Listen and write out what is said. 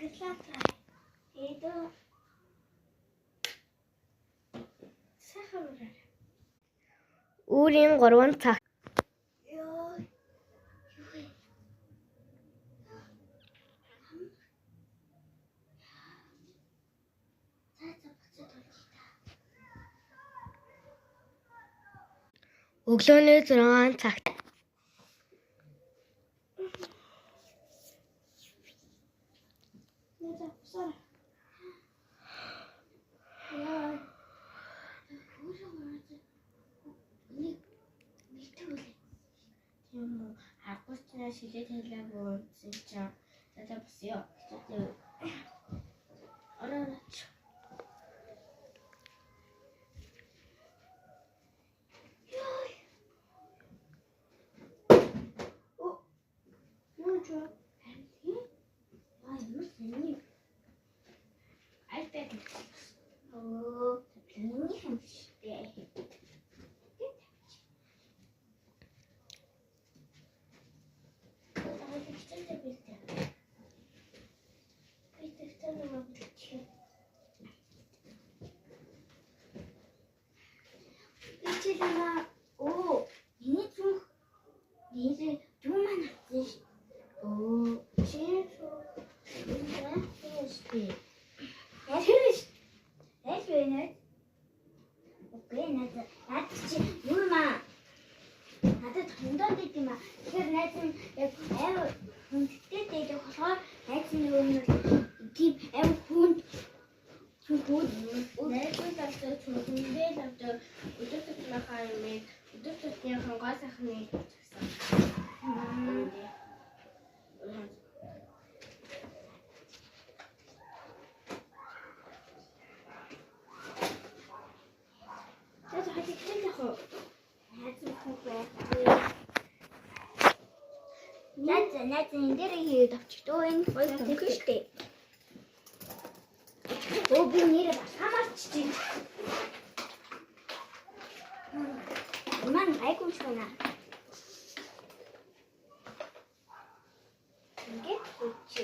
Гэрлээ. Тэгээд сайхан ураар. Үүрийн 3 цаг. Йоо. Юу вэ? За за буцаад унтъя та. Өглөөний 6 цагт. За бусаарай. Яа. Өөрөө ураад нэг нэгтэй үлээ. Тийм үү. Аргуй ч шилээ тавилаагүй унтсан чинь за за босъё. Хичээлээ. Ороо орооч. Йоо. Оо. Юу ч вэ? Харин тийм. Аа ямар сони. iPad. Оо, миний юм шүү дээ. Хичээлээ бэлдээ. Би дэвтэр рүү бэлдчихье. Хичээлээ оо, миний зүнх нэрээ дүү маань авсан шүү. Оо, чи шүү. Энэ шүү дээ. Тэр шүү. Аль вэ нэ? Үгүй надад над чи юу юм аа? Надад хондоод байт юм аа. Тэгэхээр найз нь яг амар хүндтэй байдаг болохоор найз нь юу юм тийм амар хүнд хүнд Найзууд авдаг, чүнхэндээ л авдаг, өдөр тутмынхаа юмыг өдөр тутмынхаа гоо сайхныг авчихсан. За за хажиг хичээл явах уу? Найз нь хүн байхгүй. Найз найз энэ дээр хийгээд авчих дөө энэ гоё төнгө штэ. Өө би нэрээ бас хамаарч чинь. Ман гайгүй юм шиг байна. Ингээд үчи.